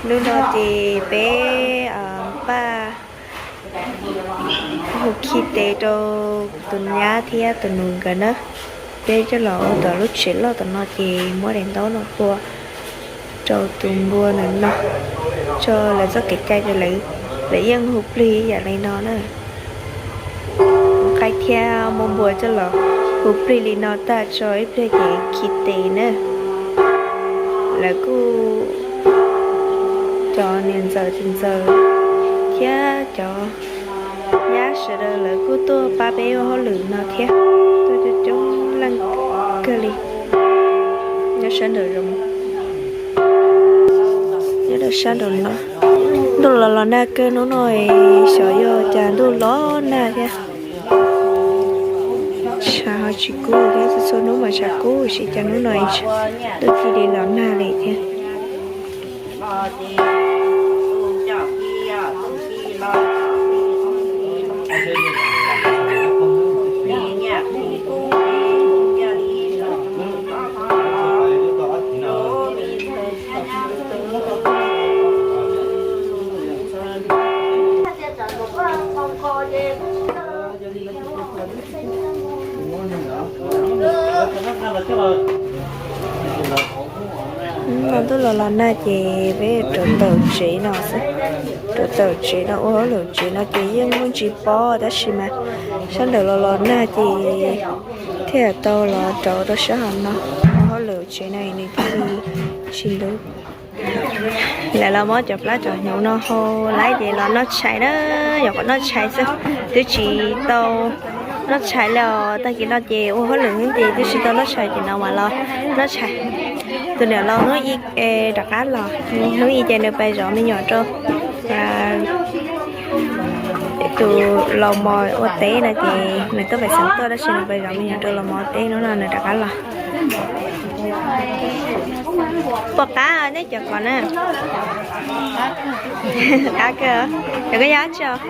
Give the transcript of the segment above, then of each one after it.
Hnub no ces peb npaj hu khi tes rau tus nyab thiab tus nus nkawd na. Peb coj los ua tom lub tsev loj tom no ces muab daim ntaub no tua rau tus npua ntawm no, tso lawv txoj kev cai rau lawv, lawv yeej hu plig ib yam li no na. Qaib thiab muab npua coj los hu plig li no tag tso ib pliag ces khi tes na. Lawv kuj, cov niam ntxawm txiv ntxawm thiab cov nyab sawv daws lawv kuj tuaj pab peb ua hauj lwm no thiab, tuaj coob coob leej kawg li. Nyob sab nraum zoov, nyob rau sab nraum no, ntuj los los nag kawg hnub no, xyov yog cas ntuj los nag thiab. Tshav ho tsis kub thiab, txhua txhua hnub mas tshav kub, tiam sis cas hnub no ntuj cia li los nag li thiab. Hnub no ntuj los los nag ces peb rau tom tsev no xwb. Rau tom tsev no ua hauj lwm, tsev no ces yeej muaj ntsis pob tab sis mas sab nraum los los nag ces thiaj tau los rau rau sab hauv no. Ua hauj lwm tsev no nws thiaj li tsis ntub. Lawv los muab cov plab cov hnyuv no hau lawm ces los noj tshais na, nyuam qhuav noj tshais xwb, twb tsis tau noj tshais li os. Tag kis no ces ua hauj lwm ces twb tsis tau noj tshais ces no mas los noj tshais. Tus niam laus hnub i rov qab los, hnub i ces nws pais zov me nyuam rau tus laus mos ua teb no ces nws tuaj pem xeev tuaj tab sis nws pais zov me nyuam rau laus mos ua teb, hnub no nws rov qab los. Puas qab nej cov kos na? Qab kawg. Cov koj yog dab tsi os?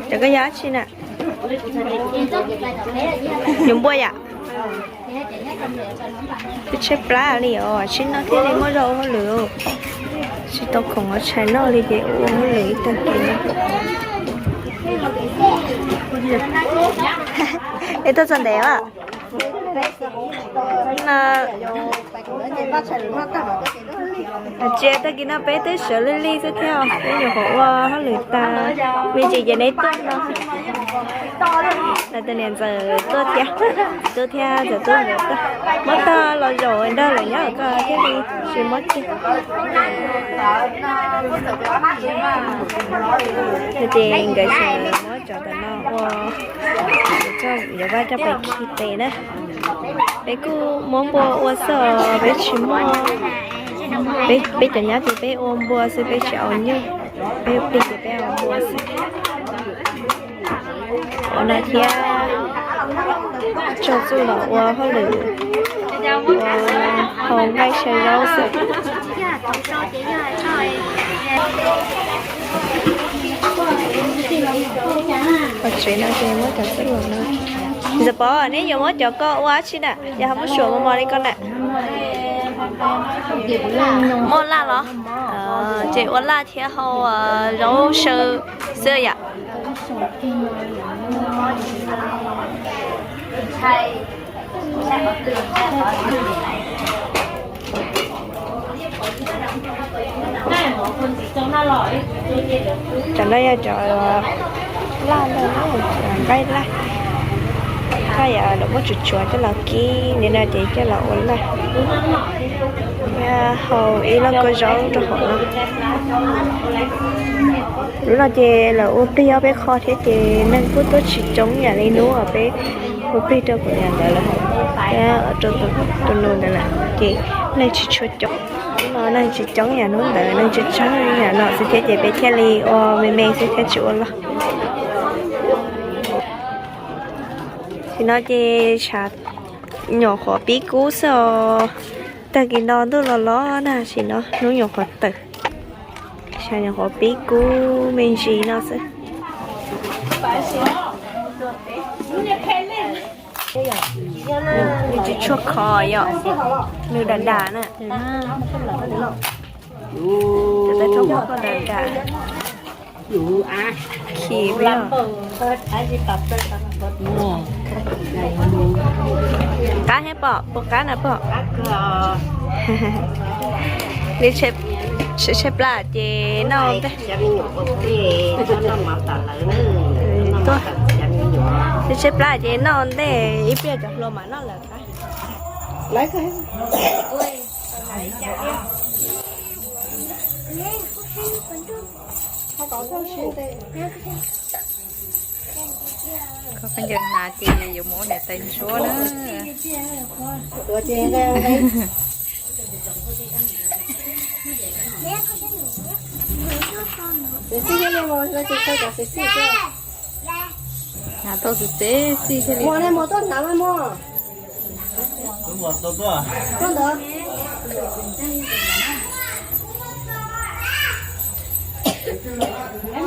Cov koj yog dab tsi na? Nyuv npua yom? Twb tshaib plab li os, tsis noj thiaj li muaj zog ua hauj lwm. Tsis tau khoom ua tshais noj li ces ua hauj lwm ib tag kis. Es tuaj txog ntev os. Tsis, tag kis no peb twb sawv lwj lwj xwb thiab, peb nyuam qhuav ua hauj lwm tag, me ntsis ces neb tuaj no. Lawv tus niam ntxawm tuaj thiab, txiv tub thiab ntxawm tub nkawd tuaj, muab tog los zaum nrog lawv nyob ko thiaj li tsis muab kiag. Ces nkawd tseem muab cov ntawm no ua, coj, yuav vaj coj pais khi tes na. Peb kuj muab npua ua xwb, peb tsis muaj, peb cov nyab ces peb ua npua xwb, peb tsis ua nyuj, peb ua plig ces peb ua npua xwb. Ua no thiab tso txuj los ua hauj lwm, ua hau nqaij saw zaub xwb. Qhov tsev no ces muab cov txuj los no. Ntxawm Pov, neb yuav muab cov ko ua dab tsi na? Yog ho muab suam mos mos li ko na. Muab laj los? Ces ua laj thiab hau zaub saw xwb yom. Cov no yog cov laj ntawd, nqaij laj. Koj yog lawv muab tsuav tsuav coj los kib li no ces coj los ua laj, thiab hau ib lub kua zaub rau hauv no. Hnub no ces lawv ua plig ob peb qho thiab ces neeg kuj tuaj tsis coob yam li hnub uas peb ua plig rau kuv niam ntawd lawm thiab rau tus nus ntawd lawm ces neeg tsis tshua coob. Hnub no neeg tsis coob yam hnub ntawd, neeg tsis coob yam no xwb thiab ces peb thiaj li ua me me xwb thiab tsis ua loj. Sim no ces tshav nyuam qhuav pib kub xwb os. Tag kis no ntuj los los nag, sim no hnub nyuam qhuav tawm, tshav nyuam qhuav pib kub me ntsis no xwb. Nws tsis tshua khov yom, nws dam dam na. Cov taub rhoj koj dam dam. Khi qab thiab pom, puas qab na pom? Li tshaib plab ces noj ntej. Li tshaib plab ces noj ntej ib pliag cov hluas mam noj lawm. Koj khaub ncaws hnav ces yuav mus ua niam tais ntsuab na. Hnav tau txiv txiv xij thiaj li.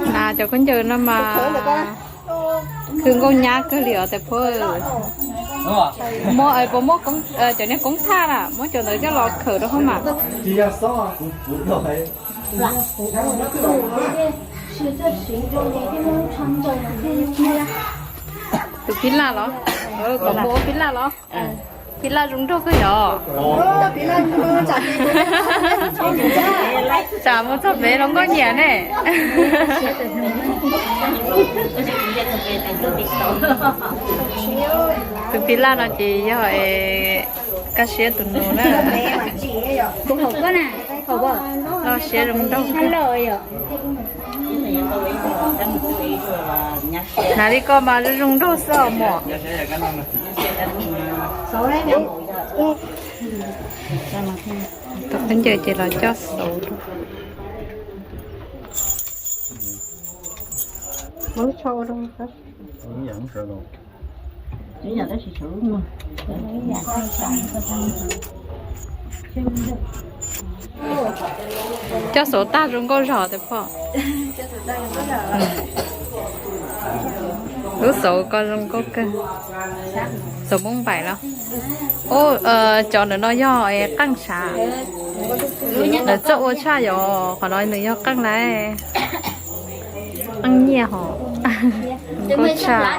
Hnav cov khaub ncaws no mas khwv nkauj nyab kawg li os tais phauj. Muab, puas muab cov niag koob thaj na, muab cov ntawd coj los khawm rau hauv mas. Tus phib laj los? Kom mus ua phib laj los? Phib laj zoo nraug kawg yom. Tsam mus txog pem hluas nkauj nyiam ne. Tus phib laj no ces yog Kaj Siab tus nus na. Loj siab zoo nraug. Hnav li koj mas zoo zoo nraug xwb os muam. Tus khaub ncaws ces los coj xauv rau. Coj xauv tag zoo nkauj zog tais phauj. Lub xauv ko zoo nkauj kawg. Xauv Moob Npaim los? Cov ntawm no yog qeej sav. Lawv txawj ua tshaj yom, qhov no nws yog qeej lawm. Qeej nyiaj hos. Nkauj tshaj.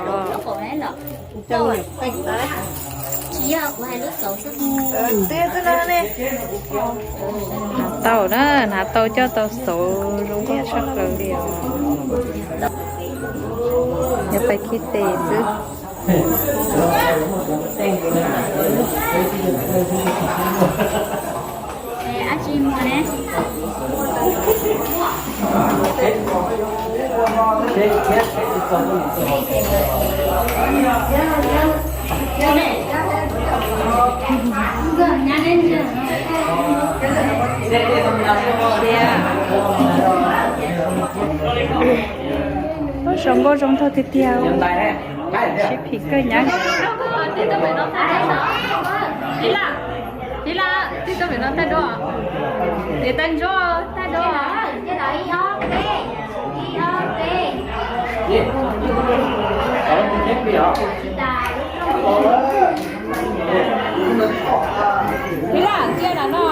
Hnav tau na, hnav tau coj tau xauv zoo nkauj tshaj plaws li os. Yuav pais khi tes xwb. Ub, zoo nkauj zoo nraug tiag tiag. Sib phim kawg nyab. Ib laj, ib laj, ib laj, tij tuaj pem no thaij duab. Niam tais ntsuab thaij duab. Ib laj, cia nram no.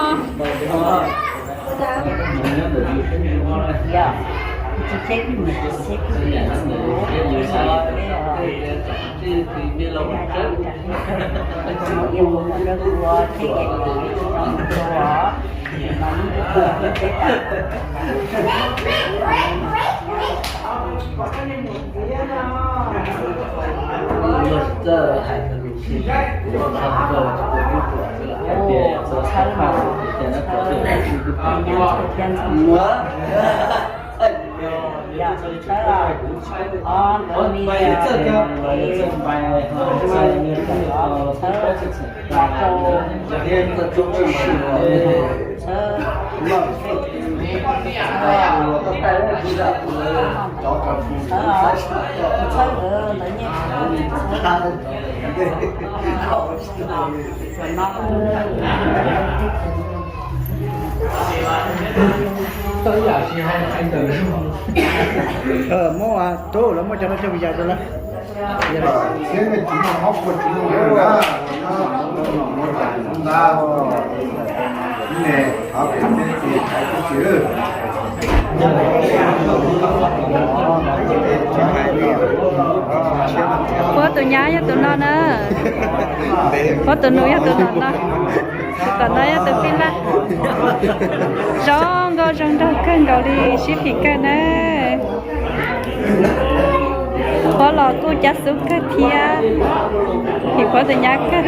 Muab, lawv muab cov no coj mus yas rau lawv. Puab tus nyab yog tus no na. Puab tus nus yog tus no no. Tus tom no yog tus tij laug. Zoo nkauj zoo nraug kawg nkaus li, sib phim kawg na. Puab los kuj cab xub kawg thiab, phim puab tus nyab kawg.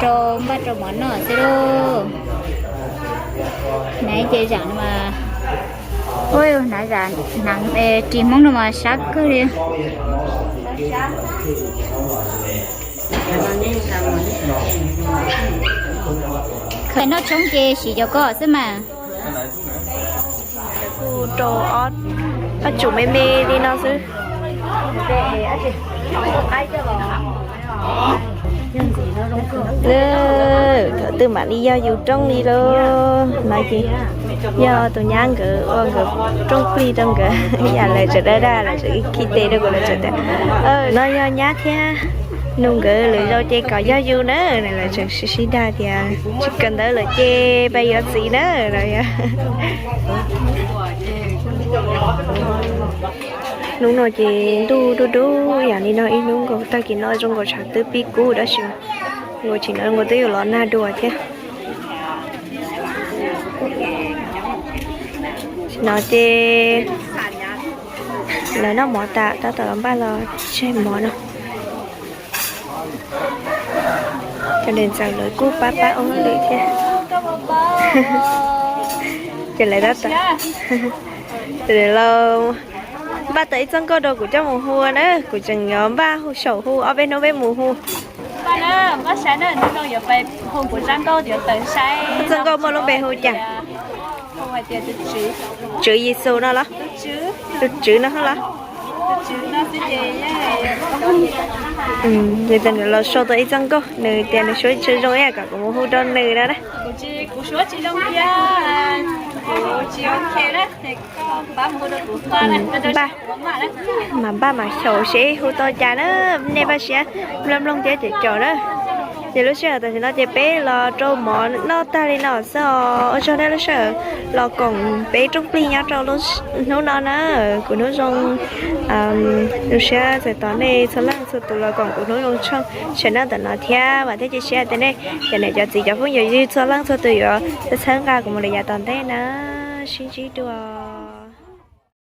Rau npaj rau mov noj xwb lauj. Naiv ces zaum no mas, ua hnav zam hnav ris Hmoob no mas sab kawg li. Khaws noj tshoob ces siv cov ko xwb mas. Kuj rau ob, ob tsum me me li no xwb. Thaum twg mam li yog yus rooj li lauj. No ces yog tus nyab nkawd ua nkawd rooj plig rau nkawd, yam lawv tseem daj daj lawv tseem khi tes rau kuv, lawv tseem tias, no yog nyab thiab nus nkawd lwm zaus ces kom yog yus na, lawv tseem sib sib dag tias tsis kawm ntawv lawm ces pab yuav txiv na no. Hnub no ces ntuj dub dub yam li no ib hnub nkaus, tag kis no zoo nkaus tshav twb pib kub tab sis nkaus tsis no nkaus twb yuav los nag dua thiab. No ces lawv noj mov tas tab tom los npaj los tseg mov no. Cov niam ntxawm lawv kuj pab pab ua hauj lwm thiab. Ces lawv tab tom, lawv npaj tau ib txoj nkauj rau kuv coj mus hu na, kuv tseem yuav npaj xyaum hu ob peb hnub peb mus hu. Txoj nkauj muaj lub npe hu cas? Tswv Yexus no los? Tus tswv no los? Ces nws los sau tau ib txoj nkauj, nws tias nws suab tsawg zoo ib yam kom kuv mus hu rau nws no na. Npaj, mas npaj mas xyaum seb hu tau cas na, nej npaj siab mloog mloog thiab caum caum na. Ces lub sij hawm tam sim no ces peb los rau mov noj tag li no xwb os. Ua tsaug nej lub sij hawm los koom peb rooj plig nyob rau hnub no na. Kuv Hnub Zoo zoo siab txais tos nej txhua leej txhua tus los koom kuv Hnub Zoo tshooj channel ntawm no thiab vam thiab cia siab tias nej cov niam cov txiv cov phooj ywg txhua leej txhua tus yuav txhawb nqa kuv mus lawm yav tom ntej na. Sib ntsib dua.